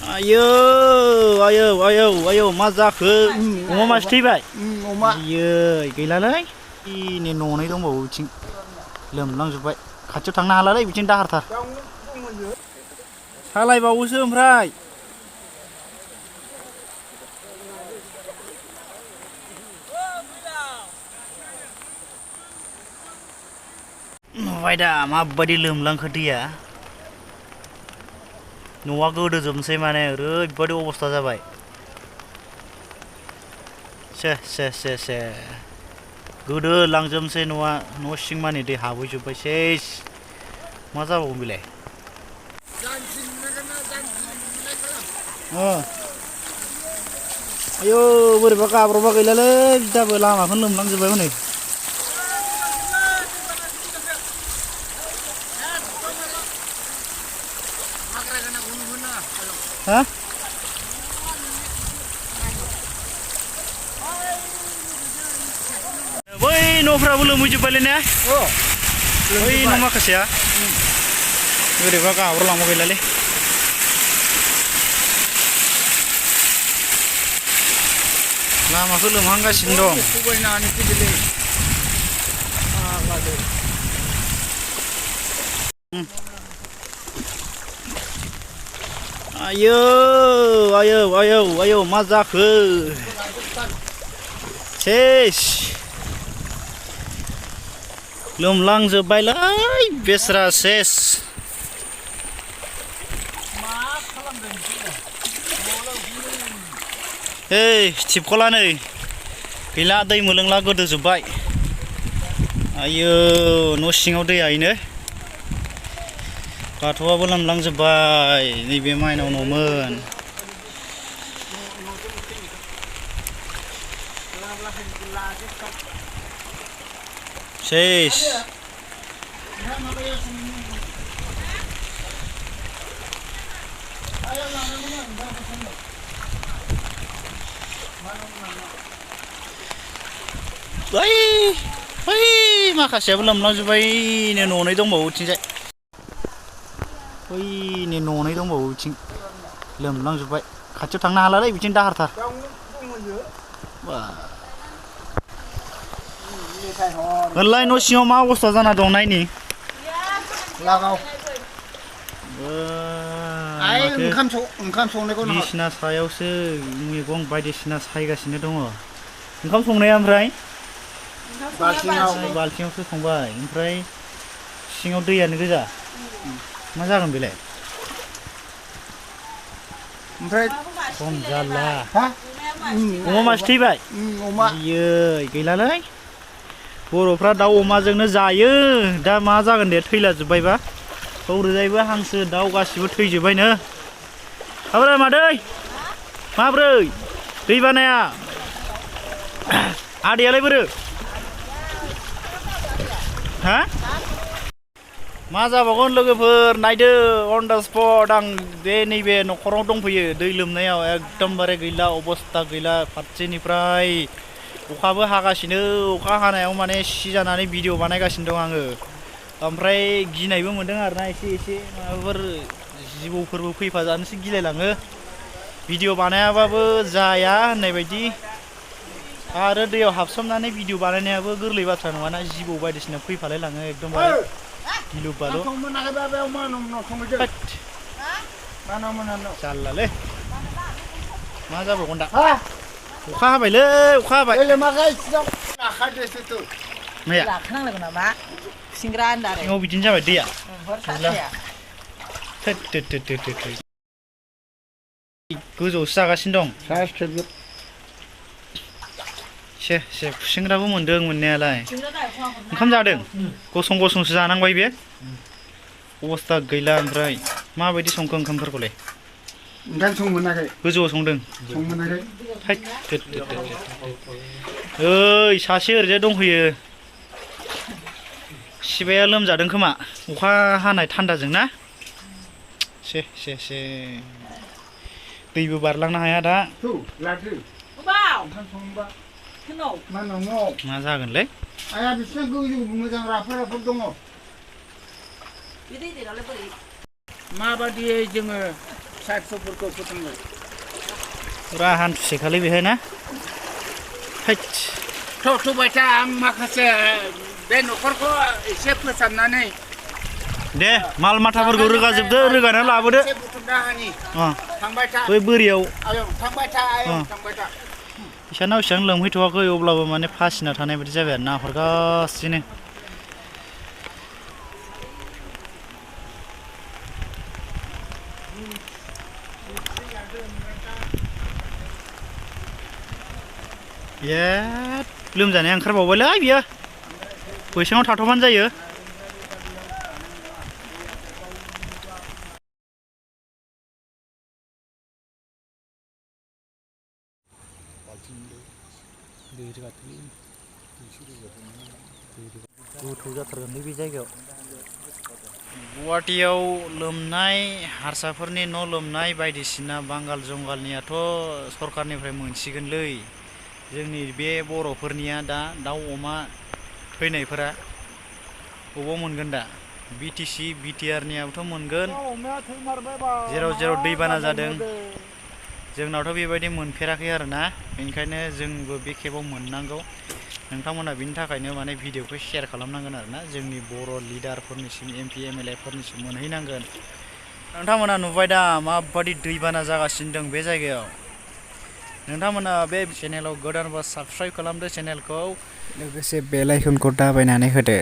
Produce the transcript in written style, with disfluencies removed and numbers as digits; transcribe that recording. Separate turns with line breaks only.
Ayo, ayo, ayo, ayo, मा जाखो? अमा मासे थैबाय?
अमा।
आयै, गैलालै। नै न'नै दंबावो बिथिं लोमलांजोब्बाय। खाथियाव थांनो हालालै बिथिं दाहारथार। सालायबावोसो ओमफ्राय। नुबाय दा माबायदि लोमलांखो दैया। न'आ गोदोजोबनोसै माने ओरैबायदि अबस्था जाबाय। से गोदो लांजोबनोसै न'आ न' सिं मानि दै हाबहैजोब्बाय सेस मा जाबावगोन बेलाय। आयौ बोरैबा गाब्रबा गैलालै बिदाबो लामाखौनो लोमलांजोब्बाय हनै। हा? बै न'फ्राबो लोमहैजोब्बायलै ने? बै न' माखासेया बोरैबा गाब्र'लांबा गैलालै। लामाखौ लोमहांगासिनो दं। आयौ आयौ आयौ आयौ मा जाखो? सेस लोमलांजोब्बायलै बेस्रा सेस। ओइ थिबखला नै गैला दै मोलोंला गोदोजोब्बाय। आयौ न' सिङाव दैया इनो। बाथौआबो लोमलांजोब्बाय नैबे माइनाव न'मोन। सेस बै माखासेयाबो लोमलांजोब्बाय न'नै दंबावो बिथिंजाय। बैनि न'नै दंबावो बिथिं लोमलांजोब्बाय खाथियाव थांनो हालालै बिथिं दाहारथार। ओनलाय न' सिङाव मा अबस्था जाना दं नायनि।
ओंखाम संनायखौ
बिसिना सायावसो मैगं बायदिसिना सायगासिनो दङ। ओंखाम संनाया ओमफ्राय बाल्थिङावसो संबाय ओमफ्राय सिङाव दैयानो गोजा। मा जागोन बेलाय?
ओमफ्राय
खम जारला। अमा मासे थैबाय? आयै गैलालै। बर'फ्रा दाउ अमाजोंनो जायो दा मा जागोन दे थैलाजोब्बायबा। हौरैजायबो हांसो दाउ गासिबो थैजोब्बायनो। माबोरै मादै? माब्रै दै बानाया? आदैयालाय बोरो? हा? मा जाबावगोन लोगोफोर नायदो अन दा स्पट आं बे नैबे न'खराव दंफैयो दै लोमनायाव एकदमबारे गैला अबस्था गैला फारसेनिफ्राय अखाबो हागासिनो अखा हानायाव माने सिजानानै भिडिअ बानायगासिनो दं आङो। ओमफ्राय गिनायबो मोनदों आरोना एसे माबाफोर जिबौफोरबो फैफाजानोसो गिलायलाङो। भिडिअ बानायाबाबो जाया होननाय बायदि आरो दैयाव हाबसोमनानै भिडिअ बानायनायाबो गोरलै बाथ्रा नङाना जिबौ बायदिसिना फैफालाय लाङो एकदमबारे गिलु बालु। जारलालै मा जाबावगोन दा। अखा हाबायलै अखा हाबाय। माया? सिङाव बिदिनो जाबाय दैया। गोजौआवसो जागासिनो दं। से खुसेंग्राबो मोनदों मोननायालाय। ओंखाम जादों? गसं गसंसो जानांबाय बे। अबस्था गैला ओमफ्राय माबायदि संखो ओंखामफोरखौलाय?
ओंखाम संमोनाखै।
गोजौआव संदों?
संमोनाखै।
ओइ सासे ओरैजाय दंफैयो। सिबाया लोमजादों खोमा अखा हानाय थान्दाजों ना। से दैबो बारलांनो हाया दा। मा जागोनलै?
आया बिसिना गोजौ मोजां राफोद दङ। माबादियै जोङो फिसा-फिसौफोरखौ फोथांनो
फुरा हान्थुसेखालि बेहाय ना हैद
थ'बाय था आं माखासे बे न'खरखौ एसे फोसाबनानै
दे माल माथाफोरखौ रोगाजोबदो रोगाना लाबोदो
एसे बुथुमना होनि थांबाय था
बै बोरियाव
आयं थांबाय था आयं थांबाय था
इसानाव इसां लोमहैथ'वाखै अब्लाबो माने फासिना थानाय बायदि जाबाय आरो ना हरगासिनो ये लोमजानाया ओंखारबावबायलै बियो बैसाङाव थाथ'बानो जायो गोथौ जाथारगोनलै बे जायगायाव गुवाहाटीयाव लोमनाय हारसाफोरनि न' लोमनाय बायदिसिना बांगाल जंगालनियाथ' सरखारनिफ्राय मोनसिगोनलै जोंनि बे बर'फोरनिया दा दाउ अमा थैनायफोरा बबाव मोनगोन दा बिटिसि बिटिआरनियाबोथ' मोनगोन जेराव जेराव दैबाना जादों जोंनावथ' बेबायदि मोनफेराखै आरोना बेनिखायनो जोंबो बे खेबाव मोननांगौ नोंथांमोना बिनि थाखायनो माने भिडिअखौ शेयार खालामनांगोन आरोना जोंनि बर' लिडारफोरनिसिम एमपि एमएलए फोरनिसिम मोनहैनांगोन नोंथांमोना नुबाय दा माबायदि दैबाना जागासिनो दं बे जायगायाव नोंथांमोना बे चेनेलाव गोदानबा साबस्क्राइब खालामदो चेनेलखौ लोगोसे बेल आइकनखौ दाबायनानै होदो